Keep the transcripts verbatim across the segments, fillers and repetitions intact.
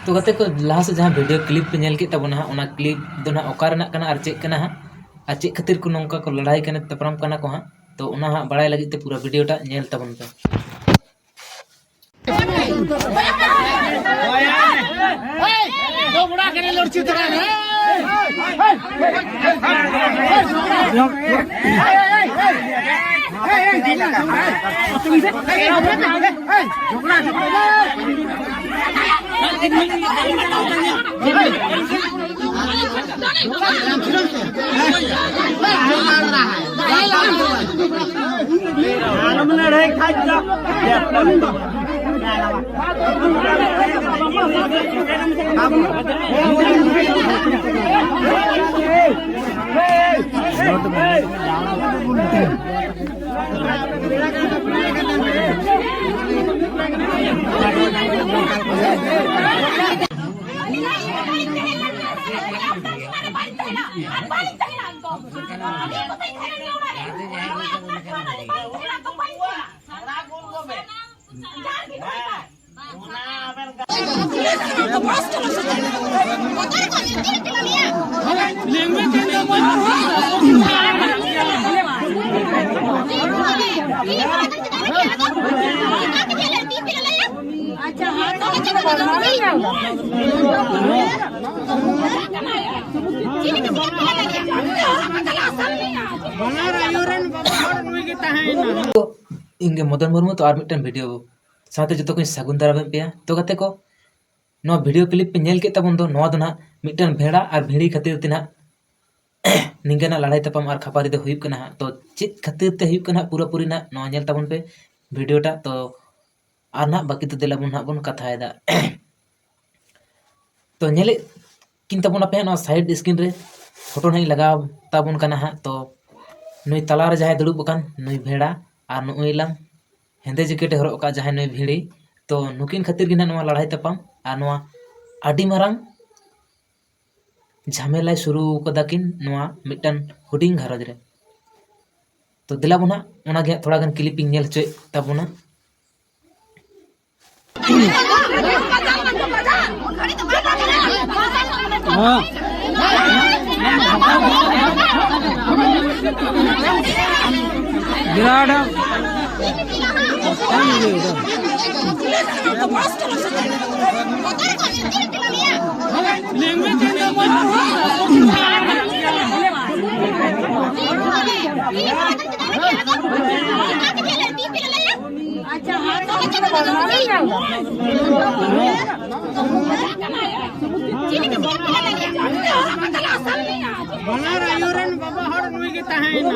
ᱛᱚ ᱜᱟᱛᱮ ᱠᱚ, ᱞᱟᱦᱟ ᱥᱮᱫ ᱡᱟᱦᱟᱸ ᱵᱷᱤᱰᱤᱭᱳ ᱠᱞᱤᱯ ᱯᱮ ᱧᱮᱞ ᱠᱮᱫ ᱛᱟᱵᱚᱱᱟ ᱦᱟᱸᱜ, ᱚᱱᱟ ᱠᱞᱤᱯ ᱫᱚ ᱱᱟᱦᱟᱜ ᱚᱠᱟ ᱨᱮᱱᱟᱜ ᱠᱟᱱᱟ ᱟᱨ ᱪᱮᱫ ᱠᱟᱱᱟ ᱦᱟᱸᱜ, ᱟᱨ ᱪᱮᱫ ᱠᱷᱟᱹᱛᱤᱨ ᱠᱚ ᱱᱚᱝᱠᱟ ᱠᱚ ᱞᱟᱲᱟᱭ ᱠᱟᱱᱟ, ᱛᱟᱯᱨᱟᱢ ᱠᱟᱱᱟ ᱠᱚ ᱦᱟᱸᱜ, ᱛᱚ ᱚᱱᱟ ᱦᱟᱸᱜ ᱵᱟᱲᱟᱭ ᱞᱟᱹᱜᱤᱫ ᱛᱮ ᱯᱩᱨᱟᱹ ᱵᱷᱤᱰᱤᱭᱳ ᱴᱟᱜ ᱧᱮᱞ ᱛᱟᱵᱚᱱ ᱯᱮ᱾ ᱵᱟᱱᱟᱨ ᱟᱭᱳ ᱨᱮᱱ ᱵᱟᱵᱟ ᱦᱚᱲ ᱱᱩᱭ ᱜᱮ ᱛᱟᱦᱮᱸᱭᱮᱱᱟ᱾ ᱤᱧ ᱜᱮ ᱢᱚᱫᱚᱱ ᱢᱩᱨᱢᱩ, ᱛᱚ ᱟᱨ ᱢᱤᱫᱴᱮᱱ ᱵᱷᱤᱰᱤᱭᱳ ᱥᱟᱶᱛᱮ ᱡᱚᱛᱚ ᱠᱚᱧ ᱥᱟᱹᱜᱩᱱ ᱫᱟᱨᱟᱢᱮᱫ ᱯᱮᱭᱟ᱾ ᱛᱚ ᱜᱟᱛᱮ ᱠᱚ, ᱱᱚᱣᱟ ᱵᱷᱤᱰᱤᱭᱳ ᱠᱞᱤᱯ ᱯᱮ ᱧᱮᱞ ᱠᱮᱫ ᱛᱟᱵᱚᱱ ᱫᱚ, ᱱᱚᱣᱟ ᱫᱚ ᱱᱟᱦᱟᱜ ᱢᱤᱫᱴᱮᱱ ᱵᱷᱮᱲᱟ ᱟᱨ ᱵᱷᱤᱲᱤ ᱠᱷᱟᱹᱛᱤᱨ ᱛᱮ ᱱᱟᱦᱟᱜ ᱱᱤᱝᱠᱟᱹᱱᱟᱜ ᱞᱟᱲᱟᱭ ᱛᱟᱯᱟᱢ ᱟᱨ ᱠᱷᱟᱯᱟᱨᱤ ᱫᱚ ᱦᱩᱭᱩᱜ ᱠᱟᱱᱟ ᱦᱟᱸᱜ᱾ ᱛᱚ ᱪᱮᱫ ᱠᱷᱟᱹᱛᱤᱨ ᱛᱮ ᱦᱩᱭᱩᱜ ᱠᱟᱱᱟ ᱦᱟᱸᱜ, ᱯᱩᱨᱟᱹᱯᱩᱨᱤ ᱱᱟᱦᱟᱜ ᱱᱚᱣᱟ ᱧᱮᱞ ᱛᱟᱵᱚᱱ ᱯᱮ ᱵᱷᱤᱰᱤᱭᱳ ᱴᱟᱜ᱾ ᱛᱚ ᱟᱨ ᱱᱟᱦᱟᱜ ᱵᱟᱹᱠᱤ ᱫᱚ ᱫᱮᱞᱟ ᱵᱚᱱ ᱱᱟᱦᱟᱜ ᱵᱚᱱ ᱠᱟᱛᱷᱟᱭᱮᱫᱟ᱾ ᱛᱚ ᱧᱮᱞᱮᱫ ᱠᱤᱱ ᱛᱟᱵᱚᱱ ᱟᱯᱮ ᱦᱟᱸᱜ ᱱᱚᱣᱟ ᱥᱟᱭᱤᱰ ᱥᱠᱨᱤᱱ ᱨᱮ ᱯᱷᱳᱴᱳ ᱱᱟᱦᱟᱜ ᱤᱧ ᱞᱟᱜᱟᱣ ᱛᱟᱵᱚᱱ ᱠᱟᱱᱟ ᱦᱟᱸᱜ᱾ ᱛᱚ ᱱᱩᱭ ᱛᱟᱞᱟᱨᱮ ᱡᱟᱦᱟᱸᱭ ᱫᱩᱲᱩᱵ ᱟᱠᱟᱱ, ᱱᱩᱭ ᱵᱷᱮᱲᱟ, ᱟᱨ ᱱᱩᱜᱼᱩᱭ ᱞᱟᱝ ᱦᱮᱸᱫᱮ ᱡᱮᱠᱮᱴ ᱮ ᱦᱚᱨᱚᱜ ᱟᱠᱟᱫ ᱡᱟᱦᱟᱸᱭ, ᱱᱩᱭ ᱵᱷᱤᱲᱤ᱾ ᱛᱚ ᱱᱩᱠᱤᱱ ᱠᱷᱟᱹᱛᱤᱨ ᱜᱮ ᱱᱟᱦᱟᱜ ᱱᱚᱣᱟ ᱞᱟᱲᱦᱟᱭ ᱛᱟᱯᱟᱢ ᱟᱨ ᱱᱚᱣᱟ ᱟᱹᱰᱤ ᱢᱟᱨᱟᱝ ᱡᱷᱟᱢᱮᱞᱟᱭ ᱥᱩᱨᱩ ᱠᱟᱫᱟ ᱠᱤᱱ ᱱᱚᱣᱟ ᱢᱤᱫᱴᱟᱝ ᱦᱩᱰᱤᱧ ᱜᱷᱟᱨᱚᱸᱡᱽ ᱨᱮ᱾ ᱛᱚ ᱫᱮᱞᱟ ᱵᱚᱱ ᱦᱟᱸᱜ ᱚᱱᱟ ᱜᱮ ᱦᱟᱸᱜ ᱛᱷᱚᱲᱟ ᱜᱟᱱ clip ᱤᱧ ᱧᱮᱞ ᱦᱚᱪᱚᱭᱮᱫ ᱛᱟᱵᱚᱱᱟ᱾ ᱵᱟᱱᱟᱨ ᱟᱭᱳ ᱨᱮᱱ ᱵᱟᱵᱟ ᱦᱚᱲ ᱱᱩᱭ ᱜᱮ ᱛᱟᱦᱮᱸᱭᱮᱱᱟ᱾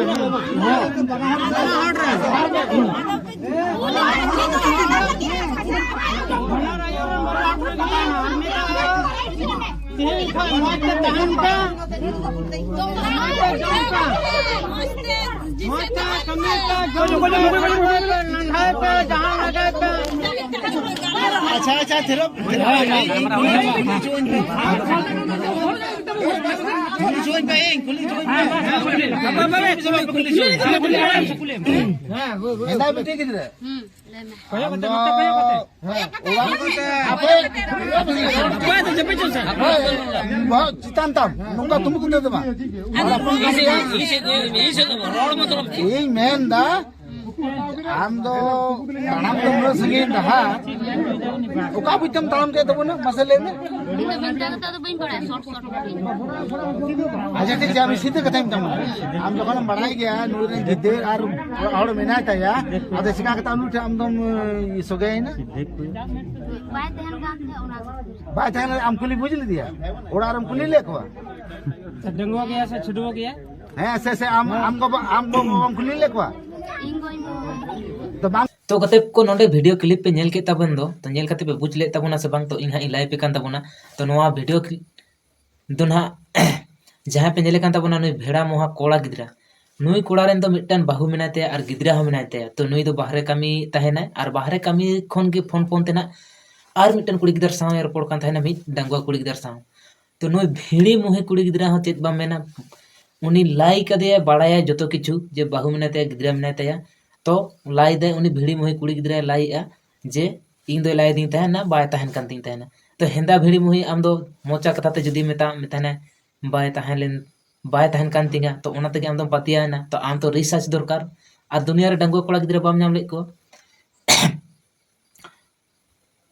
ᱵᱟᱵᱟ ᱦᱚᱲ ᱨᱮᱱ᱾ ᱵᱟᱱᱟᱨ ᱟᱭᱳ ᱨᱮᱱ ᱵᱟᱵᱟ ᱦᱚᱲ ᱱᱩᱭ ᱜᱮ ᱛᱟᱦᱮᱸᱭᱮᱱᱟ᱾ ᱟᱨ ᱢᱤᱫ ᱫᱚ ᱛᱮᱦᱮᱧ ᱠᱷᱚᱱ ᱢᱚᱡᱽ ᱛᱮ ᱛᱟᱦᱮᱱ ᱯᱮ᱾ ᱢᱚᱡᱽ ᱛᱮ ᱡᱚᱢ ᱯᱮ᱾ ᱢᱚᱡᱽ ᱛᱮ ᱠᱟᱹᱢᱤ ᱯᱮ, ᱡᱚᱢ ᱯᱮ, ᱨᱚᱦᱚᱭ ᱯᱮ, ᱞᱟᱸᱰᱷᱟᱭ ᱯᱮ, ᱡᱟᱦᱟᱸ ᱞᱟᱜᱟᱭ ᱯᱮ᱾ ᱟᱪᱪᱷᱟ, ᱟᱪᱪᱷᱟ, ᱛᱷᱤᱨᱚᱜ, ᱛᱷᱤᱨᱚᱜ᱾ ᱠᱩᱞᱤ ᱦᱚᱪᱚᱧ ᱯᱮ, ᱤᱧ ᱠᱩᱞᱤ ᱦᱚᱪᱚᱧ ᱯᱮ᱾ ᱠᱩᱞᱤ ᱦᱚᱪᱚᱧ ᱯᱮ᱾ ᱦᱮᱸ, ᱦᱮᱸᱫᱟ ᱵᱤᱴᱤ ᱜᱤᱫᱽᱨᱟᱹ᱾ ᱦᱩᱸ, ᱞᱟᱹᱭ ᱢᱮ᱾ ᱟᱢ ᱫᱚ ᱦᱮᱸ, ᱚᱲᱟᱜ ᱨᱮ ᱟᱯᱮ, ᱦᱳᱭ, ᱵᱚᱦᱚᱜ ᱪᱮᱛᱟᱱ ᱛᱟᱢ, ᱱᱚᱝᱠᱟ ᱛᱩᱢᱵᱩ ᱠᱟᱛᱮ ᱫᱚ ᱵᱟᱝ᱾ ᱤᱧ ᱢᱮᱱ ᱫᱟ, ᱟᱢ ᱫᱚ ᱛᱟᱲᱟᱢ ᱛᱮ ᱩᱱᱟᱹᱜ ᱥᱟᱺᱜᱤᱧ ᱰᱟᱦᱟᱨ, ᱚᱠᱟ ᱵᱩᱡᱽ ᱛᱮᱢ ᱛᱟᱲᱟᱢ ᱠᱮᱫ ᱛᱟᱵᱚᱱᱟ? ᱢᱟᱥᱮ ᱞᱟᱹᱭ ᱢᱮ᱾ ᱤᱧ ᱫᱚ ᱢᱮᱱ ᱠᱟᱛᱮ ᱫᱚ ᱵᱟᱹᱧ ᱵᱟᱲᱟᱭᱟ, ᱥᱚᱨᱴ ᱥᱚᱨᱴ ᱠᱟᱹᱴᱤᱡ᱾ ᱟᱪᱪᱷᱟ, ᱴᱷᱤᱠ ᱜᱮᱭᱟ, ᱟᱢ ᱥᱤᱫᱷᱟᱹ ᱠᱟᱛᱷᱟᱧ ᱢᱮᱛᱟᱢ ᱠᱟᱱᱟ᱾ ᱟᱢ ᱡᱚᱠᱷᱚᱱᱮᱢ ᱵᱟᱲᱟᱭ ᱜᱮᱭᱟ ᱱᱩᱭ ᱨᱮᱱ ᱜᱤᱫᱟᱹᱨ ᱟᱨ ᱚᱲᱟᱜ ᱦᱚᱲ ᱢᱮᱱᱟᱭ ᱛᱟᱭᱟ, ᱟᱫᱚ ᱪᱤᱠᱟ ᱠᱟᱛᱮ ᱩᱱᱤ ᱴᱷᱮᱱ ᱟᱢ ᱫᱚᱢ, ᱮ, ᱥᱚᱜᱮᱭᱮᱱᱟ? ᱵᱟᱭ ᱛᱟᱦᱮᱱ ᱠᱟᱱ ᱛᱟᱦᱮᱸᱫ ᱚᱱᱟ ᱠᱷᱟᱹᱛᱤᱨ᱾ ᱵᱟᱭ ᱛᱟᱦᱮᱱ, ᱟᱢ ᱠᱩᱞᱤ ᱵᱩᱡᱽ ᱞᱮᱫᱮᱭᱟ? ᱚᱲᱟᱜ ᱨᱮᱢ ᱠᱩᱞᱤ ᱞᱮᱫ ᱠᱚᱣᱟ? ᱰᱟᱺᱜᱩᱣᱟᱹ ᱜᱮᱭᱟ ᱥᱮ ᱪᱷᱩᱰᱩᱣᱟᱹ ᱜᱮᱭᱟ? ᱦᱮᱸ, ᱥᱮ, ᱥᱮ ᱟᱢ, ᱟᱢ ᱜᱚ ᱵᱟ-, ᱟᱢ ᱜᱚ ᱵᱟᱵᱟᱢ ᱠᱩᱞᱤ ᱞᱮᱫ ᱠᱚᱣᱟ? ᱤᱧ ᱜᱚ, ᱤᱧ ᱵᱟᱵᱟ᱾ ᱛᱚ ᱵᱟᱝ᱾ ᱛᱚ ᱜᱟᱛᱮ ᱠᱚ, ᱱᱚᱰᱮ video clip ᱯᱮ ᱧᱮᱞ ᱠᱮᱫ ᱛᱟᱵᱚᱱ ᱫᱚ, ᱛᱚ ᱧᱮᱞ ᱠᱟᱛᱮ ᱯᱮ ᱵᱩᱡᱽ ᱞᱮᱫ ᱛᱟᱵᱚᱱᱟ ᱥᱮ ᱵᱟᱝ? ᱛᱚ ᱤᱧ ᱦᱟᱸᱜ ᱤᱧ live ᱮ ᱠᱟᱱ ᱛᱟᱵᱚᱱᱟ᱾ ᱛᱚ ᱱᱚᱣᱟ video clip ᱫᱚ ᱱᱟᱦᱟᱜ ᱡᱟᱦᱟᱸᱭ ᱯᱮ ᱧᱮᱞᱮ ᱠᱟᱱ ᱛᱟᱵᱚᱱᱟ, ᱱᱩᱭ ᱵᱷᱮᱲᱟ ᱢᱚᱦᱟ ᱠᱚᱲᱟ ᱜᱤᱫᱽᱨᱟᱹ, ᱱᱩᱭ ᱠᱚᱲᱟ ᱨᱮᱱ ᱫᱚ ᱢᱤᱫᱴᱟᱝ ᱵᱟᱹᱦᱩ ᱢᱮᱱᱟᱭ ᱛᱟᱭᱟ ᱟᱨ ᱜᱤᱫᱽᱨᱟᱹ ᱦᱚᱸ ᱢᱮᱱᱟᱭ ᱛᱟᱭᱟ᱾ ᱛᱚ ᱱᱩᱭ ᱫᱚ ᱵᱟᱦᱨᱮ ᱠᱟᱹᱢᱤ ᱛᱟᱦᱮᱱᱟᱭ ᱟᱨ ᱵᱟᱦᱨᱮ ᱠᱟᱹᱢᱤ ᱠᱷᱚᱱ ᱜᱮ ᱯᱷᱳᱱ ᱯᱷᱳᱱ ᱛᱮ ᱱᱟᱜ ᱟᱨ ᱢᱤᱫᱴᱮᱱ ᱠᱩᱲᱤ ᱜᱤᱫᱟᱹᱨ ᱥᱟᱶ ᱮ ᱨᱚᱯᱚᱲ ᱠᱟᱱ ᱛᱟᱦᱮᱱᱟ, ᱢᱤᱫ ᱰᱟᱺᱜᱩᱣᱟᱹ ᱠᱩᱲᱤ ᱜᱤᱫᱟᱹᱨ ᱥᱟᱶ᱾ ᱛᱚ ᱱᱩᱭ ᱵᱷᱤᱲᱤ ᱢᱩᱦᱤ ᱠᱩᱲᱤ ᱜᱤᱫᱽᱨᱟᱹ ᱦᱚᱸ ᱪᱮᱫ ᱵᱟᱢ ᱢᱮᱱᱟ, ᱩᱱᱤ ᱞᱟᱹᱭ ᱠᱟᱫᱮᱭᱟᱭ, ᱵᱟᱲᱟᱭᱟᱭ ᱡᱚᱛᱚ ᱠᱤᱪᱷᱩ ᱡᱮ ᱵᱟᱹᱦᱩ ᱢᱮᱱᱟᱭ ᱛᱟᱭᱟ, ᱜᱤᱫᱽᱨᱟᱹ ᱢᱮᱱᱟᱭ ᱛᱟᱭᱟ᱾ ᱛᱚ ᱞᱟᱹᱭ ᱫᱟᱭ, ᱩᱱᱤ ᱵᱷᱤᱲᱤ ᱢᱩᱦᱤ ᱠᱩᱲᱤ ᱜᱤᱫᱽᱨᱟᱹᱭ ᱞᱟᱹᱭᱮᱜᱼᱟ ᱡᱮ ᱤᱧ ᱫᱚᱭ ᱞᱟᱹᱭ ᱫᱤᱧ ᱛᱟᱦᱮᱱᱟ, ᱵᱟᱭ ᱛᱟᱦᱮᱱ ᱠᱟᱱ ᱛᱤᱧ ᱛᱟᱦᱮᱱᱟ᱾ ᱛᱚ ᱦᱮᱸᱫᱟ ᱵᱷᱤᱲᱤ ᱢᱩᱦᱤ ᱟᱢ ᱫᱚ ᱢᱚᱪᱟ ᱠᱟᱛᱷᱟ ᱛᱮ ᱡᱩᱫᱤ ᱢᱮᱛᱟᱢ ᱢᱮᱛᱟᱭ ᱵᱟᱭ ᱛᱟᱦᱮᱸ ᱞᱮᱱ ᱵᱟᱭ ᱛᱟᱦᱮᱱ ᱠᱟᱱ ᱛᱤᱧᱟ, ᱛᱚ ᱚᱱᱟ ᱛᱮᱜᱮ ᱟᱢ ᱫᱚᱢ ᱯᱟᱹᱛᱭᱟᱹᱣ ᱮᱱᱟ᱾ ᱛᱚ ᱟᱢ ᱛᱚ ᱨᱤᱥᱟᱨᱪ ᱫᱚᱨᱠᱟᱨ᱾ ᱟᱨ ᱫᱩᱱᱤᱭᱟᱹ ᱨᱮ ᱰᱟᱺᱜᱩᱣᱟᱹ ᱠᱚᱲᱟ ᱜᱤᱫᱽᱨᱟᱹ ᱵᱟᱢ ᱧᱟᱢ ᱞᱮᱫ ᱠᱚᱣᱟ᱾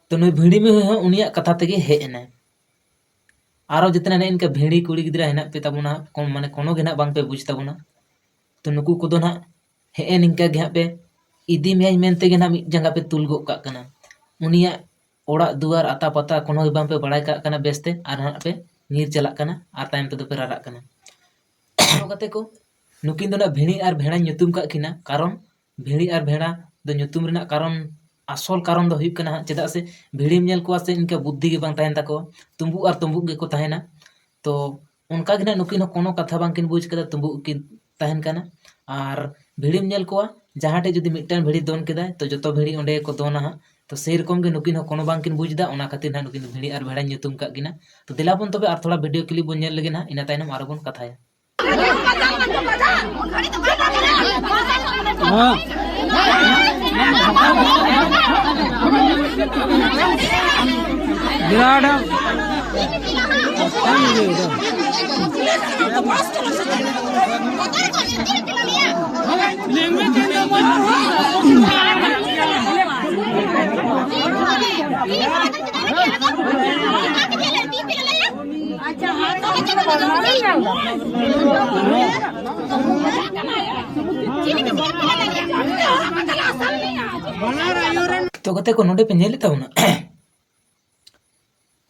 ᱛᱚ ᱱᱩᱭ ᱵᱷᱤᱲᱤ ᱢᱩᱦᱤ ᱦᱚᱸ ᱩᱱᱤᱭᱟᱜ ᱠᱟᱛᱷᱟ ᱛᱮᱜᱮ ᱦᱮᱡ ᱮᱱᱟᱭ᱾ ᱟᱨᱚ ᱡᱮᱛᱮᱱᱟ ᱱᱮᱜᱼᱮ ᱱᱤᱝᱠᱟ ᱵᱷᱤᱲᱤ ᱠᱩᱲᱤ ᱜᱤᱫᱽᱨᱟᱹ ᱦᱮᱱᱟᱜ ᱯᱮ ᱛᱟᱵᱚᱱᱟ, ᱠᱚᱢ, ᱢᱟᱱᱮ ᱠᱳᱱᱳ ᱜᱮ ᱱᱟᱜ ᱵᱟᱝ ᱯᱮ ᱵᱩᱡᱽ ᱛᱟᱵᱚᱱᱟ᱾ ᱛᱚ ᱱᱩᱠᱩ ᱠᱚᱫᱚ ᱱᱟᱜ ᱦᱮᱸᱜᱼᱮ ᱱᱤᱝᱠᱟ ᱜᱮ ᱦᱟᱸᱜ ᱯᱮ ᱤᱫᱤ ᱢᱮᱭᱟᱧ ᱢᱮᱱᱛᱮ ᱜᱮ ᱱᱟᱜ ᱢᱤᱫ ᱡᱟᱸᱜᱟ ᱯᱮ ᱛᱩᱞ ᱜᱚᱫ ᱠᱟᱜ ᱠᱟᱱᱟ᱾ ᱩᱱᱤᱭᱟᱜ ᱚᱲᱟᱜ ᱫᱩᱣᱟᱹᱨ ᱟᱛᱟ ᱯᱟᱛᱟ ᱠᱳᱱᱳ ᱜᱮ ᱵᱟᱝ ᱯᱮ ᱵᱟᱲᱟᱭ ᱠᱟᱜ ᱠᱟᱱᱟ ᱵᱮᱥᱛᱮ, ᱟᱨ ᱦᱟᱸᱜ ᱯᱮ ᱧᱤᱨ ᱪᱟᱞᱟᱜ ᱠᱟᱱᱟ ᱟᱨ ᱛᱟᱭᱚᱢ ᱛᱮᱫᱚ ᱯᱮ ᱨᱟᱨᱟᱜ ᱠᱟᱱᱟ᱾ ᱱᱚᱝᱠᱟ ᱠᱟᱛᱮ ᱠᱚ ᱱᱩᱠᱤᱱ ᱫᱚ ᱱᱟᱜ ᱵᱷᱤᱲᱤ ᱟᱨ ᱵᱷᱮᱲᱟᱧ ᱧᱩᱛᱩᱢ ᱠᱟᱜ ᱠᱤᱱᱟ, ᱠᱟᱨᱚᱱ ᱵᱷᱤᱲᱤ ᱟᱨ ᱵᱷᱮᱲᱟ ᱫᱚ ᱧᱩᱛᱩᱢ ᱨᱮᱱᱟᱜ ᱠᱟᱨᱚᱱ, ᱟᱥᱚᱞ ᱠᱟᱨᱚᱱ ᱫᱚ ᱦᱩᱭᱩᱜ ᱠᱟᱱᱟ ᱦᱟᱸᱜ, ᱪᱮᱫᱟᱜ ᱥᱮ ᱵᱷᱤᱲᱤᱢ ᱧᱮᱞ ᱠᱚᱣᱟ ᱥᱮ ᱤᱱᱠᱟᱹ ᱵᱩᱫᱽᱫᱷᱤ ᱜᱮ ᱵᱟᱝ ᱛᱟᱦᱮᱱ ᱛᱟᱠᱚᱣᱟ, ᱛᱩᱢᱵᱩᱜ ᱟᱨ ᱛᱩᱢᱵᱩᱜ ᱜᱮᱠᱚ ᱛᱟᱦᱮᱱᱟ᱾ ᱛᱚ ᱚᱱᱠᱟ ᱜᱮ ᱱᱟᱜ ᱱᱩᱠᱤᱱ ᱦᱚᱸ ᱠᱳᱱᱳ ᱠᱟᱛᱷᱟ ᱵᱟᱝᱠᱤᱱ ᱵᱩᱡᱽ ᱠᱟᱫᱟ, ᱛᱩᱢᱵᱩᱜ ᱠᱤᱱ ᱛᱟᱦᱮᱱ ᱠᱟᱱᱟ᱾ ᱟᱨ ᱵᱷᱤᱲᱤᱢ ᱧᱮᱞ ᱠᱚᱣᱟ, ᱡᱟᱦᱟᱸ ᱴᱷᱮᱡ ᱡᱩᱫᱤ ᱢᱤᱫᱴᱟᱝ ᱵᱷᱤᱲᱤ ᱫᱚᱱ ᱠᱮᱫᱟᱭ, ᱛᱚ ᱡᱚᱛᱚ ᱵᱷᱤᱲᱤ ᱚᱸᱰᱮ ᱜᱮᱠᱚ ᱫᱚᱱᱟ ᱦᱟᱸᱜ᱾ ᱛᱚ ᱥᱮᱭ ᱨᱚᱠᱚᱢ ᱜᱮ ᱱᱩᱠᱤᱱ ᱦᱚᱸ ᱠᱳᱱᱳ ᱵᱟᱝᱠᱤᱱ ᱵᱩᱡᱽ ᱮᱫᱟ, ᱚᱱᱟ ᱠᱷᱟᱹᱛᱤᱨ ᱱᱟᱜ ᱱᱩᱠᱤᱱ ᱫᱚ ᱵᱷᱤᱲᱤ ᱟᱨ ᱵᱷᱮᱲᱟᱧ ᱧᱩᱛᱩᱢ ᱠᱟᱜ ᱠᱤᱱᱟ᱾ ᱛᱚ ᱫᱮᱞᱟ ᱵᱚᱱ ᱛᱚᱵᱮ ᱟᱨ ᱛᱷᱚᱲᱟ ᱵᱷᱤᱰᱤᱭᱳ ᱠᱞᱤᱯ ᱵᱚᱱ ᱧᱮᱞ ᱞᱮᱜᱮ ᱱᱟᱜ, ᱤᱱᱟᱹ ᱛᱟᱭᱱᱚᱢ ᱟᱨᱚ ᱵᱚᱱ ᱠᱟᱛᱷᱟᱭᱟ᱾ ᱦᱮᱸ᱾ ᱵᱤᱨᱟᱴ᱾ ᱛᱚ ᱜᱟᱛᱮ ᱠᱚ, ᱱᱚᱰᱮ ᱯᱮ ᱧᱮᱞᱮᱫ ᱛᱟᱵᱚᱱᱟ,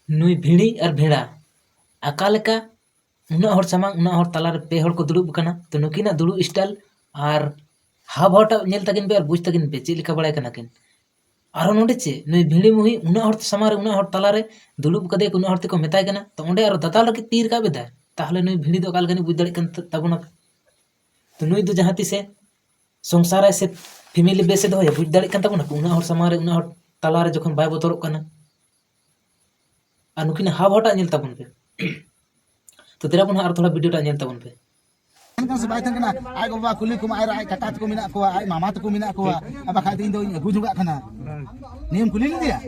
ᱱᱩᱭ ᱵᱷᱤᱲᱤ ᱟᱨ ᱵᱷᱮᱲᱟ ᱟᱠᱟ ᱞᱮᱠᱟ ᱩᱱᱟᱹᱜ ᱦᱚᱲ ᱥᱟᱢᱟᱝ, ᱩᱱᱟᱹᱜ ᱦᱚᱲ ᱛᱟᱞᱟᱨᱮ ᱯᱮ ᱦᱚᱲ ᱠᱚ ᱫᱩᱲᱩᱵ ᱟᱠᱟᱱᱟ᱾ ᱛᱚ ᱱᱩᱠᱤᱱᱟᱜ ᱫᱩᱲᱩᱵ ᱥᱴᱟᱭᱤᱞ ᱟᱨ ᱦᱟᱣ ᱵᱷᱟᱣᱴᱟᱜ ᱧᱮᱞ ᱛᱟᱹᱠᱤᱱ ᱯᱮ ᱟᱨ ᱵᱩᱡᱽ ᱛᱟᱹᱠᱤᱱ ᱯᱮ ᱪᱮᱫ ᱞᱮᱠᱟ ᱵᱟᱲᱟᱭ ᱠᱟᱱᱟ ᱠᱤᱱ᱾ ᱟᱨᱚ ᱱᱚᱰᱮ ᱪᱮᱫ, ᱱᱩᱭ ᱵᱷᱤᱲᱤ ᱢᱩᱦᱤ ᱩᱱᱟᱹᱜ ᱦᱚᱲ ᱥᱟᱢᱟᱝ ᱨᱮ, ᱩᱱᱟᱹᱜ ᱦᱚᱲ ᱛᱟᱞᱟᱨᱮ ᱫᱩᱲᱩᱵ ᱠᱟᱫᱮᱭᱟ ᱠᱚ, ᱩᱱᱟᱹᱜ ᱦᱚᱲ ᱛᱮᱠᱚ ᱢᱮᱛᱟᱭ ᱠᱟᱱᱟ, ᱛᱚ ᱚᱸᱰᱮ ᱟᱨᱚ ᱫᱟᱫᱟᱞ ᱞᱟᱹᱜᱤᱫ ᱛᱤ ᱨᱟᱠᱟᱵ ᱮᱫᱟᱭ᱾ ᱛᱟᱦᱚᱞᱮ ᱱᱩᱭ ᱵᱷᱤᱲᱤ ᱫᱚ ᱚᱠᱟ ᱞᱮᱠᱟᱱᱤᱡ ᱵᱩᱡᱽ ᱫᱟᱲᱮᱭᱟᱜ ᱠᱟᱱ ᱛᱟᱵᱚᱱᱟ? ᱛᱚ ᱱᱩᱭ ᱫᱚ ᱡᱟᱦᱟᱸ ᱛᱤᱥᱮ ᱥᱚᱝᱥᱟᱨᱟᱭ ᱥᱮ ᱯᱷᱮᱢᱤᱞᱤ ᱵᱮᱥᱮ ᱫᱚᱦᱚᱭᱟ, ᱵᱩᱡᱽ ᱫᱟᱲᱮᱭᱟᱜ ᱠᱟᱱ ᱛᱟᱵᱚᱱᱟ ᱯᱮ? ᱩᱱᱟᱹᱜ ᱦᱚᱲ ᱥᱟᱢᱟᱝ ᱨᱮ, ᱩᱱᱟᱹᱜ ᱦᱚᱲ ᱛᱟᱞᱟᱨᱮ ᱡᱚᱠᱷᱚᱱ ᱵᱟᱭ ᱵᱚᱛᱚᱨᱚᱜ ᱠᱟᱱᱟ᱾ ᱟᱨ ᱱᱩᱠᱤᱱᱟᱜ ᱦᱟᱣ ᱦᱚᱴᱟᱜ ᱧᱮᱞ ᱛᱟᱵᱚᱱ ᱯᱮ᱾ ᱛᱚ ᱫᱮᱞᱟ ᱵᱚᱱ ᱦᱟᱸᱜ ᱟᱨ ᱛᱷᱚᱲᱟ ᱵᱷᱤᱰᱤᱭᱳ ᱴᱟᱜ ᱧᱮᱞ ᱛᱟᱵᱚᱱ ᱯᱮ᱾ ᱛᱟᱦᱮᱱ ᱠᱟᱱᱟ ᱥᱮ ᱵᱟᱭ ᱛᱟᱦᱮᱱ ᱠᱟᱱᱟ? ᱟᱡ ᱜᱚ ᱵᱟᱵᱟ ᱠᱩᱞᱤ ᱠᱚᱢᱟ, ᱟᱡ, ᱟᱡ ᱠᱟᱠᱟ ᱛᱟᱠᱚ ᱢᱮᱱᱟᱜ ᱠᱚᱣᱟ, ᱟᱡ ᱢᱟᱢᱟ ᱛᱟᱠᱚ ᱢᱮᱱᱟᱜ ᱠᱚᱣᱟ, ᱟᱨ ᱵᱟᱠᱷᱟᱡ ᱫᱚ ᱤᱧ ᱫᱚᱧ ᱟᱹᱜᱩ ᱡᱚᱝᱟᱜ ᱠᱟᱱᱟ᱾ ᱱᱤᱭᱟᱹᱢ ᱠᱩᱞᱤ ᱞᱮᱫᱮᱭᱟ?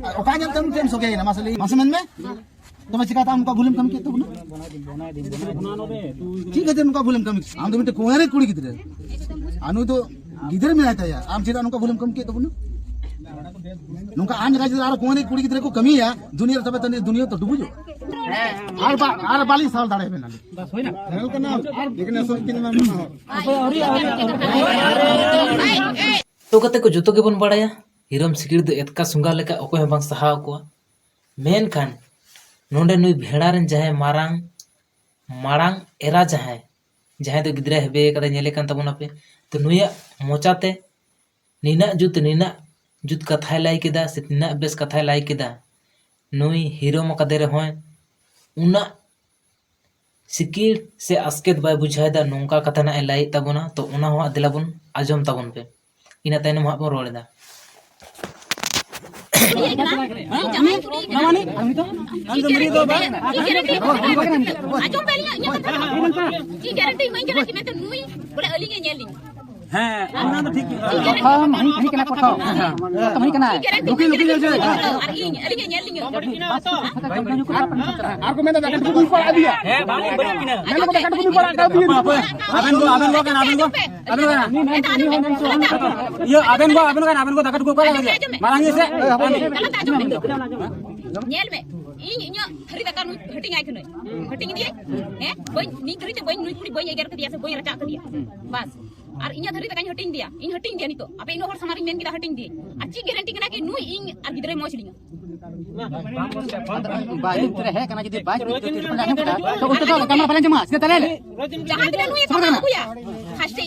ᱟᱨ ᱚᱠᱟ ᱧᱮᱞ ᱛᱮ ᱩᱱᱤ ᱴᱷᱮᱱ ᱥᱚᱜᱮᱭᱮᱱᱟ? ᱢᱟᱥᱮ ᱞᱟᱹᱭ, ᱢᱟᱥᱮ ᱢᱮᱱ ᱢᱮ᱾ ᱛᱚᱵᱮ ᱪᱤᱠᱟᱹᱛᱮ ᱟᱢ ᱱᱚᱝᱠᱟ ᱵᱷᱩᱞᱮᱢ ᱠᱟᱹᱢᱤ ᱠᱮᱫ ᱛᱟᱵᱚᱱᱟ? ᱪᱮᱫ ᱠᱷᱟᱹᱛᱤᱨ ᱱᱚᱝᱠᱟ ᱵᱷᱩᱞᱮᱢ ᱠᱟᱹᱢᱤ ᱠᱮᱫ? ᱟᱢ ᱫᱚ ᱢᱤᱫᱴᱮᱱ ᱠᱩᱸᱣᱟᱨᱤ ᱠᱩᱲᱤ ᱜᱤᱫᱽᱨᱟᱹ, ᱟᱨ ᱱᱩᱭ ᱫᱚ ᱜᱤᱫᱽᱨᱟᱹ ᱢᱮᱱᱟᱭ ᱛᱟᱭᱟ᱾ ᱟᱢ ᱪᱮᱫᱟᱜ ᱱᱚᱝᱠᱟ ᱵᱷᱩᱞᱮᱢ ᱠᱟᱹᱢᱤ ᱠᱮᱫ ᱛᱟᱵᱚᱱᱟ? ᱱᱚᱝᱠᱟ ᱟᱢ ᱡᱟᱭᱜᱟ ᱨᱮ ᱟᱨᱚ ᱠᱩᱸᱣᱟᱨᱤ ᱠᱩᱲᱤ ᱜᱤᱫᱽᱨᱟᱹ ᱠᱚ ᱠᱟᱹᱢᱤᱭᱟ ᱫᱩᱱᱤᱭᱟᱹ ᱨᱮ, ᱛᱚᱵᱮ ᱛᱚ ᱱᱤᱭᱟᱹ ᱫᱩᱱᱤᱭᱟᱹ ᱛᱚ ᱰᱩᱵᱩᱡᱚᱜᱼᱟ᱾ ᱟᱨ ᱵᱟ-, ᱟᱨ ᱵᱟᱹᱞᱤᱧ ᱥᱟᱦᱟᱣ ᱫᱟᱲᱮᱭᱟᱵᱮᱱᱟ᱾ ᱛᱚ ᱠᱟᱛᱮ ᱠᱚ ᱡᱚᱛᱚ ᱜᱮᱵᱚᱱ ᱵᱟᱲᱟᱭᱟ, ᱦᱤᱨᱚᱢ ᱥᱤᱠᱲᱤ ᱫᱚ ᱮᱛᱠᱟ ᱥᱚᱸᱜᱟ ᱞᱮᱠᱟ ᱚᱠᱚᱭ ᱦᱚᱸ ᱵᱟᱝ ᱥᱟᱦᱟᱣ ᱠᱚᱣᱟ᱾ ᱢᱮᱱᱠᱷᱟᱱ ᱱᱚᱰᱮ ᱱᱩᱭ ᱵᱷᱮᱲᱟ ᱨᱮᱱ ᱡᱟᱦᱟᱸᱭ ᱢᱟᱨᱟᱝ, ᱢᱟᱲᱟᱝ ᱮᱨᱟ ᱡᱟᱦᱟᱸᱭ, ᱡᱟᱦᱟᱸᱭ ᱫᱚ ᱜᱤᱫᱽᱨᱟᱹ ᱦᱮᱵᱮ ᱠᱟᱫᱟ, ᱧᱮᱞᱮ ᱠᱟᱱ ᱛᱟᱵᱚᱱᱟᱯᱮ, ᱛᱚ ᱱᱩᱭᱟᱜ ᱢᱚᱪᱟᱛᱮ ᱱᱤᱱᱟᱹᱜ ᱡᱩᱛ, ᱱᱤᱱᱟᱹᱜ ᱡᱩᱛ ᱠᱟᱛᱷᱟᱭ ᱞᱟᱹᱭ ᱠᱮᱫᱟ ᱥᱮ ᱱᱤᱱᱟᱹᱜ ᱵᱮᱥ ᱠᱟᱛᱷᱟᱭ ᱞᱟᱹᱭ ᱠᱮᱫᱟ, ᱱᱩᱭ ᱦᱤᱨᱚᱢ ᱟᱠᱟᱫᱮ ᱨᱮᱦᱚᱸᱭ ᱩᱱᱟᱹᱜ ᱥᱤᱠᱤᱲ ᱥᱮ ᱟᱥᱠᱮᱛ ᱵᱟᱭ ᱵᱩᱡᱷᱟᱹᱣ ᱮᱫᱟ, ᱱᱚᱝᱠᱟ ᱠᱟᱛᱷᱟ ᱱᱟᱜ ᱮ ᱞᱟᱹᱭᱮᱫ ᱛᱟᱵᱚᱱᱟ᱾ ᱛᱚ ᱚᱱᱟ ᱦᱚᱸ ᱦᱟᱸᱜ ᱫᱮᱞᱟ ᱵᱚᱱ ᱟᱸᱡᱚᱢ ᱛᱟᱵᱚᱱ ᱯᱮ, ᱤᱱᱟᱹ ᱛᱟᱭᱱᱚᱢ ᱦᱟᱸᱜ ᱵᱚᱱ ᱨᱚᱲ ᱮᱫᱟ᱾ ᱟᱸᱡᱚᱢ ᱯᱮ ᱟᱹᱞᱤᱧᱟᱜ ᱤᱧᱟᱹᱜ ᱠᱟᱛᱷᱟ ᱫᱚ᱾ ᱪᱮᱫ ᱜᱮᱨᱮᱱᱴᱤ ᱤᱢᱟᱹᱧ ᱠᱟᱱᱟ ᱠᱤ ᱢᱮᱱᱛᱮ ᱱᱩᱭ ᱵᱚᱞᱮ ᱟᱹᱞᱤᱧ ᱮ ᱧᱮᱞ ᱞᱤᱧᱟ? ᱦᱮᱸ, ᱚᱱᱟ ᱫᱚ ᱴᱷᱤᱠ ᱜᱮ᱾ ᱪᱮᱫ ᱜᱮᱨᱮᱱᱴᱤ? ᱯᱨᱚᱛᱷᱚᱢ ᱦᱟᱹᱱᱤ, ᱦᱟᱹᱱᱤ ᱠᱟᱱᱟ ᱯᱨᱚᱛᱷᱚᱢ᱾ ᱯᱨᱚᱛᱷᱚᱢ ᱦᱟᱹᱱᱤ ᱠᱟᱱᱟᱭ᱾ ᱪᱮᱫ ᱜᱮᱨᱮᱱᱴᱤ ᱤᱢᱟᱹᱧ ᱠᱟᱱᱟ ᱠᱤ ᱟᱨ ᱤᱧ, ᱟᱹᱞᱤᱧ ᱮ ᱧᱮᱞ ᱞᱤᱧᱟ? ᱟᱨ ᱠᱚ ᱢᱮᱱᱫᱟ ᱫᱟᱠᱟ ᱴᱩᱠᱩᱡ ᱠᱚ ᱟᱲᱟᱜ ᱤᱫᱤᱭᱟ᱾ ᱦᱮᱸ, ᱵᱟᱝ, ᱵᱟᱹᱲᱤᱡ ᱠᱟᱱᱟ᱾ ᱢᱮᱱ ᱫᱟᱠᱚ ᱫᱟᱠᱟ ᱴᱩᱠᱩᱡ ᱠᱚ ᱟᱲᱟᱜ ᱤᱫᱤᱭᱟ᱾ ᱟᱵᱮᱱ ᱜᱚ, ᱟᱵᱮᱱ ᱜᱚ ᱠᱟᱱᱟ, ᱟᱵᱮᱱ ᱜᱚ, ᱟᱵᱮᱱ ᱜᱚ ᱠᱟᱱᱟ᱾ ᱤᱭᱟᱹ, ᱟᱵᱮᱱ ᱜᱚ, ᱟᱵᱮᱱ ᱜᱚ ᱠᱟᱱᱟ, ᱟᱵᱮᱱ ᱜᱚ ᱫᱟᱠᱟ ᱴᱩᱠᱩᱡ ᱠᱚ ᱟᱲᱟᱜ ᱤᱫᱤᱭᱟ᱾ ᱢᱟᱨᱟᱝ ᱜᱮ ᱥᱮ? ᱧᱮᱞ ᱢᱮ, ᱤᱧ ᱤᱧᱟᱹᱜ ᱛᱷᱟᱹᱨᱤ ᱫᱟᱠᱟ ᱱᱩᱭ ᱦᱟᱹᱴᱤᱧ ᱟᱭ ᱠᱟᱹᱱᱟᱹᱧ᱾ ᱦᱟᱹᱴᱤᱧ ᱤᱫᱤᱭᱟᱹᱧ? ᱦᱮᱸ? ᱵᱟᱹᱧ, ᱱᱤᱛ ᱫᱷᱟᱹᱨᱤᱡ ᱛᱮ ᱵᱟᱹᱧ, ᱱᱩᱭ ᱠᱩᱲᱤ ᱵᱟᱹᱧ ᱮᱜᱮᱨ ᱠᱟᱫᱮᱭᱟ ᱥᱮ ᱵᱟᱹᱧ ᱨᱟᱪᱟᱜ ᱠᱟᱫᱮᱭᱟ᱾ ᱵᱟᱥ᱾ ᱟᱨ ᱤᱧᱟᱹᱜ ᱫᱷᱟᱹᱨᱤ ᱫᱟᱠᱟᱧ ᱦᱟᱹᱴᱤᱧ ᱤᱫᱤᱭᱟ᱾ ᱤᱧ ᱦᱟᱹᱴᱤᱧ ᱤᱫᱤᱭᱟ ᱱᱤᱛᱚᱜ᱾ ᱟᱯᱮ ᱤᱱᱟᱹᱜ ᱦᱚᱲ ᱥᱟᱢᱟᱝ ᱨᱤᱧ ᱢᱮᱱ ᱠᱮᱫᱟ ᱦᱟᱹᱴᱤᱧ ᱤᱫᱤᱭᱟᱹᱧ᱾ ᱟᱨ ᱪᱮᱫ ᱜᱮᱨᱮᱱᱴᱤ ᱠᱟᱱᱟ ᱠᱤ ᱱᱩᱭ ᱤᱧ ᱟᱨ ᱜᱤᱫᱽᱨᱟᱹᱭ ᱢᱚᱡᱽ ᱞᱤᱧᱟ? ᱵᱟᱭ ᱨᱩᱯ ᱨᱮ ᱦᱮᱡ ᱠᱟᱱᱟ, ᱡᱩᱫᱤ ᱵᱟᱭ ᱨᱩᱯ ᱨᱮ ᱟᱸᱡᱚᱢ ᱠᱮᱫᱟ, ᱛᱚ ᱩᱱᱠᱩ ᱫᱚ ᱜᱟᱞᱢᱟᱨᱟᱣ ᱵᱟᱞᱮ ᱟᱸᱡᱚᱢᱟ, ᱥᱤᱫᱷᱟᱹ ᱛᱟᱦᱞᱮ ᱞᱮ᱾ ᱡᱟᱦᱟᱸ ᱛᱤᱱᱟᱹᱜ ᱱᱩᱭ ᱮ ᱥᱟᱢᱟᱝ ᱟᱹᱜᱩᱭᱟ, first ᱮ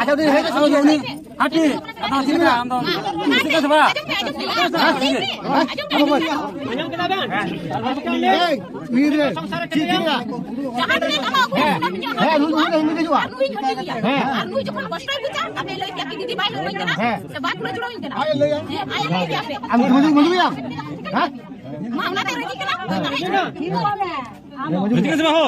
ᱟᱪᱪᱷᱟ, ᱩᱱᱤ ᱦᱮᱡ ᱠᱟᱛᱮ ᱩᱱᱤ ᱦᱟᱹᱴᱤ, ᱟᱫᱚ ᱪᱮᱫ ᱞᱮᱠᱟ ᱟᱢ ᱫᱚ? ᱟᱸᱡᱚᱢ ᱯᱮ, ᱟᱸᱡᱚᱢ ᱯᱮ, ᱟᱸᱡᱚᱢ ᱯᱮ᱾ ᱦᱮᱸ, ᱦᱮᱸ᱾ ᱮᱭ, ᱩᱱᱤ ᱨᱮ, ᱪᱮᱫ ᱪᱤᱠᱟᱹᱜᱼᱟ? ᱡᱟᱦᱟᱸ ᱛᱤᱱᱟᱹᱜ ᱠᱟᱢᱟᱣ ᱠᱚ, ᱦᱮᱸ, ᱚᱱᱟ ᱢᱤᱫ ᱦᱚᱲ ᱦᱮᱸ, ᱱᱩᱭ ᱫᱚ ᱦᱤᱡᱩᱜᱼᱟ᱾ ᱟᱨ ᱱᱩᱭ ᱦᱤᱡᱩᱜᱼᱟ᱾ ᱦᱮᱸ᱾ ᱟᱨ ᱱᱩᱭ ᱡᱚᱠᱷᱚᱱ ᱠᱚᱥᱴᱚᱭ ᱵᱩᱡᱟ, ᱟᱯᱮ ᱞᱟᱹᱭ ᱯᱮᱭᱟ ᱠᱤ ᱫᱤᱫᱤ ᱵᱟᱭ ᱞᱟᱹᱭ ᱠᱟᱱᱟ? ᱦᱮᱸ᱾ ᱥᱮ ᱵᱟᱭ ᱠᱩᱲᱟᱹ ᱡᱩᱲᱟᱹᱣ ᱠᱟᱱᱟ? ᱟᱡ ᱞᱟᱹᱭᱟ᱾ ᱦᱮᱸ, ᱟᱡ ᱞᱟᱹᱭ ᱯᱮᱭᱟ ᱯᱮ᱾ ᱟᱢ ᱢᱚᱡᱩ, ᱢᱚᱡᱩ ᱜᱮᱭᱟᱢ? ᱦᱮᱸ? ᱢᱟ, ᱚᱱᱟ ᱛᱮ ᱨᱟᱹᱡᱤ ᱠᱟᱱᱟ᱾ ᱦᱤᱡᱩᱜ ᱢᱮ ᱥᱮ ᱵᱟᱹᱦᱩ᱾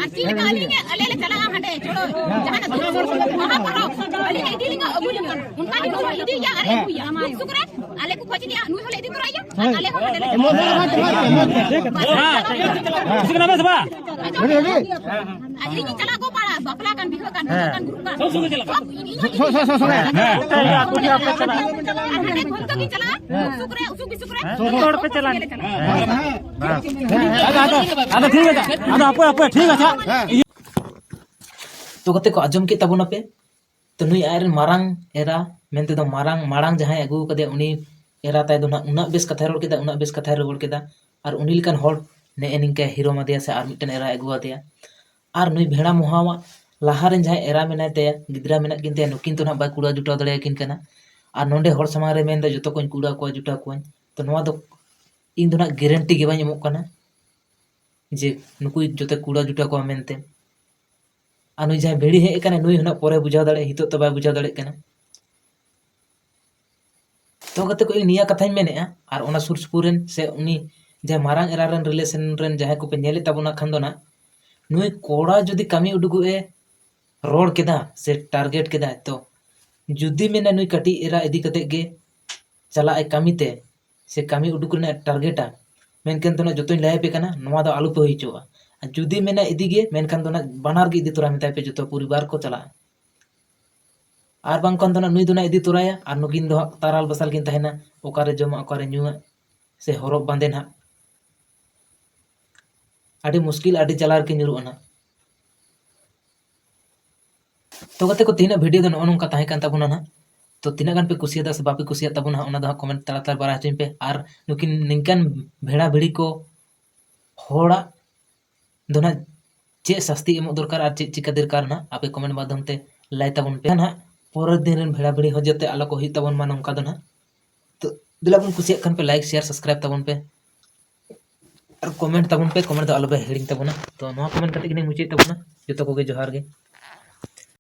ᱟᱨ ᱪᱮᱫ ᱞᱮᱠᱟ ᱟᱹᱞᱤᱧ, ᱟᱞᱮ ᱞᱮ ᱪᱟᱞᱟᱜᱼᱟ ᱦᱟᱸᱰᱮ, ᱪᱚᱲᱚ, ᱡᱟᱦᱟᱱᱟᱜ ᱥᱩᱨ ᱥᱩᱨ ᱢᱟᱦᱟ ᱯᱚᱨᱚᱵᱽ, ᱟᱹᱞᱤᱧ ᱤᱫᱤ ᱞᱤᱧᱟ, ᱟᱹᱜᱩ ᱞᱤᱧᱟ᱾ ᱚᱱᱠᱟ ᱜᱮ ᱱᱩᱭ ᱦᱚᱸ ᱤᱫᱤᱭᱮᱭᱟ ᱟᱨ ᱟᱹᱜᱩᱭᱮᱭᱟ᱾ ᱫᱩᱠ ᱥᱩᱠ ᱨᱮ ᱟᱞᱮ ᱠᱚ ᱠᱷᱚᱡ ᱞᱮᱭᱟ, ᱱᱩᱭ ᱦᱚᱸᱞᱮ ᱤᱫᱤ ᱛᱚᱨᱟᱭᱮᱭᱟ᱾ ᱟᱨ ᱟᱞᱮ ᱦᱚᱸ ᱦᱟᱸᱰᱮ ᱞᱮ ᱪᱟᱞᱟᱜᱼᱟ᱾ ᱠᱩᱥᱤ ᱠᱟᱱᱟ ᱯᱮ ᱥᱮ ᱵᱟᱝ? ᱟᱨ ᱤᱧ ᱪᱟᱞᱟᱜ ᱜᱚ ᱯᱟᱲᱟ, ᱵᱟᱯᱞᱟ ᱠᱟᱱ, ᱵᱤᱦᱟᱹ ᱠᱟᱱ, ᱵᱤᱦᱟᱹ ᱠᱟᱱ, ᱜᱩᱨᱩ ᱠᱟᱱ᱾ ᱥᱚᱵ ᱥᱚᱢᱚᱭ ᱪᱟᱞᱟᱜ᱾ ᱥᱚᱵ ᱤᱧ, ᱤᱧ ᱥᱚᱵ ᱥᱚᱢᱚᱭ ᱪᱟᱞᱟᱜ᱾ ᱦᱮᱸ᱾ ᱟᱨ ᱦᱟᱸᱰᱮ ᱠᱷᱚᱱ ᱫᱚ ᱠᱤᱱ ᱪᱟᱞᱟᱜᱼᱟ᱾ ᱦᱮᱸ᱾ ᱥᱩᱠ ᱨᱮ, ᱩᱥᱩᱠ ᱵᱤᱥᱩᱠ ᱨᱮ᱾ ᱦᱮᱸ᱾ ᱡᱚᱛᱚ ᱦᱚᱲ ᱯᱮ ᱪᱟᱞᱟᱜᱼᱟ᱾ ᱦᱮᱸ᱾ ᱟᱫᱚ, ᱟᱫᱚ, ᱟᱫᱚ ᱴᱷᱤᱠ ᱟᱪᱷᱮ, ᱟᱫᱚ ᱦᱟᱯᱮ, ᱦᱟᱯᱮ, ᱴᱷᱤᱠ ᱟᱪᱷᱮ᱾ ᱦᱮᱸ᱾ ᱛᱚ ᱜᱟᱛᱮ ᱠᱚ, ᱟᱸᱡᱚᱢ ᱠᱮᱫ ᱛᱟᱵᱚᱱᱟᱯᱮ᱾ ᱛᱚ ᱱᱩᱭ ᱟᱡᱨᱮᱱ ᱢᱟᱨᱟᱝ ᱮᱨᱟ ᱢᱮᱱᱛᱮ ᱫᱚ ᱢᱟᱨᱟᱝ, ᱢᱟᱲᱟᱝ ᱡᱟᱦᱟᱸᱭ ᱟᱹᱜᱩ ᱟᱠᱟᱫᱮᱭᱟ, ᱩᱱᱤ ᱮᱨᱟ ᱛᱟᱭ ᱫᱚ ᱱᱟᱦᱟᱜ ᱩᱱᱟᱹᱜ ᱵᱮᱥ ᱠᱟᱛᱷᱟᱭ ᱨᱚᱲ ᱠᱮᱫᱟ, ᱩᱱᱟᱹᱜ ᱵᱮᱥ ᱠᱟᱛᱷᱟᱭ ᱨᱚᱲ ᱠᱮᱫᱟ᱾ ᱟᱨ ᱩᱱᱤ ᱞᱮᱠᱟᱱ ᱦᱚᱲ ᱱᱮᱜᱼᱮ ᱱᱤᱝᱠᱟᱹ ᱦᱤᱨᱳ ᱟᱫᱮᱭᱟ ᱥᱮ ᱟᱨ ᱢᱤᱫᱴᱮᱱ ᱮᱨᱟᱭ ᱟᱹᱜᱩ ᱟᱫᱮᱭᱟ᱾ ᱟᱨ ᱱᱩᱭ ᱵᱷᱮᱲᱟ ᱢᱚᱦᱟᱣᱟᱜ ᱞᱟᱦᱟ ᱨᱮᱱ ᱡᱟᱦᱟᱸᱭ ᱮᱨᱟ ᱢᱮᱱᱟᱭ ᱛᱟᱭᱟ, ᱜᱤᱫᱽᱨᱟᱹ ᱢᱮᱱᱟᱜ ᱠᱤᱱ ᱛᱟᱭᱟ, ᱱᱩᱠᱤᱱ ᱫᱚ ᱱᱟᱦᱟᱜ ᱵᱟᱭ ᱠᱩᱲᱟᱹ ᱡᱩᱴᱟᱣ ᱫᱟᱲᱮᱭᱟᱠᱤᱱ ᱠᱟᱱᱟ᱾ ᱟᱨ ᱱᱚᱰᱮ ᱦᱚᱲ ᱥᱟᱢᱟᱝ ᱨᱮ ᱢᱮᱱᱫᱟ, "ᱡᱚᱛᱚ ᱠᱚᱧ ᱠᱩᱲᱟᱹ ᱠᱚᱣᱟ, ᱡᱩᱴᱟᱣ ᱠᱚᱣᱟᱧ᱾" ᱛᱚ ᱱᱚᱣᱟ ᱫᱚ ᱤᱧ ᱫᱚ ᱱᱟᱦᱟᱜ ᱜᱮᱨᱮᱱᱴᱤ ᱜᱮ ᱵᱟᱹᱧ ᱮᱢᱚᱜ ᱠᱟᱱᱟ ᱡᱮ ᱱᱩᱠᱩ ᱡᱚᱛᱚ ᱠᱩᱲᱟᱹ ᱡᱩᱴᱟᱹ ᱠᱚᱣᱟ ᱢᱮᱱᱛᱮ᱾ ᱟᱨ ᱱᱩᱭ ᱡᱟᱦᱟᱸᱭ ᱵᱷᱤᱲᱤ ᱦᱮᱡ ᱟᱠᱟᱱᱟᱭ, ᱱᱩᱭ ᱦᱚᱸ ᱱᱟᱜ ᱯᱚᱨᱮ ᱵᱩᱡᱷᱟᱹᱣ ᱫᱟᱲᱮᱭᱟᱜᱼᱟ, ᱱᱤᱛᱚᱜ ᱛᱚ ᱵᱟᱭ ᱵᱩᱡᱷᱟᱹᱣ ᱫᱟᱲᱮᱭᱟᱜ ᱠᱟᱱᱟ᱾ ᱛᱚ ᱜᱟᱛᱮ ᱠᱚ, ᱤᱧ ᱱᱤᱭᱟᱹ ᱠᱟᱛᱷᱟᱧ ᱢᱮᱱᱮᱫᱼᱟ, ᱟᱨ ᱚᱱᱟ ᱥᱩᱨ ᱥᱩᱯᱩᱨ ᱨᱮᱱ ᱥᱮ ᱩᱱᱤ ᱡᱟᱦᱟᱸᱭ ᱢᱟᱨᱟᱝ ᱮᱨᱟ ᱨᱮᱱ relation ᱨᱮᱱ ᱡᱟᱦᱟᱸᱭ ᱠᱚᱯᱮ ᱧᱮᱞᱮᱫ ᱛᱟᱵᱚᱱᱟ ᱠᱷᱟᱱ ᱫᱚ ᱱᱟᱜ, ᱱᱩᱭ ᱠᱚᱲᱟ ᱡᱩᱫᱤ ᱠᱟᱹᱢᱤ ᱩᱰᱩᱠᱚᱜ ᱮ ᱨᱚᱲ ᱠᱮᱫᱟ ᱥᱮ target ᱠᱮᱫᱟᱭ, ᱛᱚ ᱡᱩᱫᱤ ᱢᱮᱱᱟ ᱱᱩᱭ ᱠᱟᱹᱴᱤᱡ ᱮᱨᱟ ᱤᱫᱤ ᱠᱟᱛᱮᱫ ᱜᱮ ᱪᱟᱞᱟᱜ ᱟᱭ ᱠᱟᱹᱢᱤ ᱛᱮ, ᱥᱮ ᱠᱟᱹᱢᱤ ᱩᱰᱩᱠ ᱨᱮᱱᱟᱜ ᱴᱟᱨᱜᱮᱴᱟ, ᱢᱮᱱᱠᱷᱟᱱ ᱫᱚ ᱱᱟᱜ ᱡᱚᱛᱚᱧ ᱞᱟᱹᱭ ᱟᱯᱮ ᱠᱟᱱᱟ, ᱱᱚᱣᱟ ᱫᱚ ᱟᱞᱚ ᱯᱮ ᱦᱩᱭ ᱦᱚᱪᱚᱣᱟᱜᱼᱟ᱾ ᱟᱨ ᱡᱩᱫᱤ ᱢᱮᱱᱟ ᱤᱫᱤ ᱜᱮ, ᱢᱮᱱᱠᱷᱟᱱ ᱫᱚ ᱱᱟᱜ ᱵᱟᱱᱟᱨ ᱜᱮ ᱤᱫᱤ ᱛᱚᱨᱟᱭ ᱢᱮᱛᱟᱭ ᱯᱮ, ᱡᱚᱛᱚ ᱯᱚᱨᱤᱵᱟᱨ ᱠᱚ ᱪᱟᱞᱟᱜᱼᱟ᱾ ᱟᱨ ᱵᱟᱝᱠᱷᱟᱱ ᱫᱚ ᱱᱟᱜ ᱱᱩᱭ ᱫᱚ ᱱᱟᱜ ᱤᱫᱤ ᱛᱚᱨᱟᱭᱟ, ᱟᱨ ᱱᱩᱠᱤᱱ ᱫᱚ ᱦᱟᱸᱜ ᱛᱟᱨᱟᱞ ᱵᱟᱥᱟᱞ ᱠᱤᱱ ᱛᱟᱦᱮᱱᱟ, ᱚᱠᱟᱨᱮ ᱡᱚᱢᱟᱜ, ᱚᱠᱟᱨᱮ ᱧᱩᱣᱟᱜ, ᱥᱮ ᱦᱚᱨᱚᱜ ᱵᱟᱸᱫᱮ ᱱᱟᱜ᱾ ᱟᱹᱰᱤ ᱢᱩᱥᱠᱤᱞ, ᱟᱹᱰᱤ ᱡᱟᱞᱟ ᱨᱮᱠᱤᱱ ᱧᱩᱨᱩᱜᱼᱟ ᱱᱟᱦᱟᱜ᱾ ᱛᱚ ᱜᱟᱛᱮ ᱠᱚ, ᱛᱮᱦᱮᱧᱟᱜ video ᱫᱚ ᱱᱚᱜᱼᱚ ᱱᱚᱝᱠᱟ ᱛᱟᱦᱮᱸ ᱠᱟᱱ ᱛᱟᱵᱚᱱᱟ ᱱᱟᱦᱟᱜ᱾ ᱛᱚ ᱛᱤᱱᱟᱹᱜ ᱜᱟᱱ ᱯᱮ ᱠᱩᱥᱤᱭᱟᱫᱟ ᱥᱮ ᱵᱟᱯᱮ ᱠᱩᱥᱤᱭᱟᱫ ᱛᱟᱵᱚᱱᱟ ᱦᱟᱸᱜ, ᱚᱱᱟ ᱫᱚ ᱦᱟᱸᱜ comment ᱛᱟᱞᱟ ᱛᱮ ᱵᱟᱲᱟᱭ ᱦᱚᱪᱚᱧ ᱯᱮ᱾ ᱟᱨ ᱱᱩᱠᱤᱱ ᱱᱤᱝᱠᱟᱱ ᱵᱷᱮᱲᱟ ᱵᱷᱤᱲᱤ ᱠᱚ ᱦᱚᱲᱟᱜ ᱫᱚ ᱱᱟᱦᱟᱜ ᱪᱮᱫ ᱥᱟᱹᱥᱛᱤ ᱮᱢᱚᱜ ᱫᱚᱨᱠᱟᱨ ᱟᱨ ᱪᱮᱫ ᱪᱤᱠᱟᱹ ᱫᱚᱨᱠᱟᱨ ᱱᱟᱦᱟᱜ, ᱟᱯᱮ comment ᱢᱟᱫᱽᱫᱷᱚᱢ ᱛᱮ ᱞᱟᱹᱭ ᱛᱟᱵᱚᱱ ᱯᱮ ᱱᱟᱦᱟᱜ᱾ ᱯᱚᱨᱮᱨ ᱫᱤᱱ ᱨᱮᱱ ᱵᱷᱮᱲᱟ ᱵᱷᱤᱲᱤ ᱦᱚᱸ ᱡᱟᱛᱮ ᱟᱞᱚ ᱠᱚ ᱦᱩᱭᱩᱜ ᱛᱟᱵᱚᱱ ᱢᱟ ᱱᱚᱝᱠᱟ ᱫᱚ ᱱᱟᱦᱟᱜ᱾ ᱛᱚ ᱫᱮᱞᱟ ᱵᱚᱱ, ᱠᱩᱥᱤᱭᱟᱜ ᱠᱷᱟᱱ ᱯᱮ like, share, subscribe ᱛᱟᱵᱚᱱ ᱯᱮ ᱟᱨ comment ᱛᱟᱵᱚᱱ ᱯᱮ᱾ Comment ᱫᱚ ᱟᱞᱚ ᱯᱮ ᱦᱤᱲᱤᱧ ᱛᱟᱵᱚᱱᱟ᱾ ᱛᱚ ᱱᱚᱣᱟ comment ᱠᱟᱛᱮ ᱜᱮᱞᱤᱧ ᱢᱩᱪᱟᱹᱫ ᱛᱟᱵᱚᱱᱟ᱾ ᱡᱚᱛᱚ ᱠᱚᱜᱮ ᱡᱚᱦᱟᱨ ᱜᱮ᱾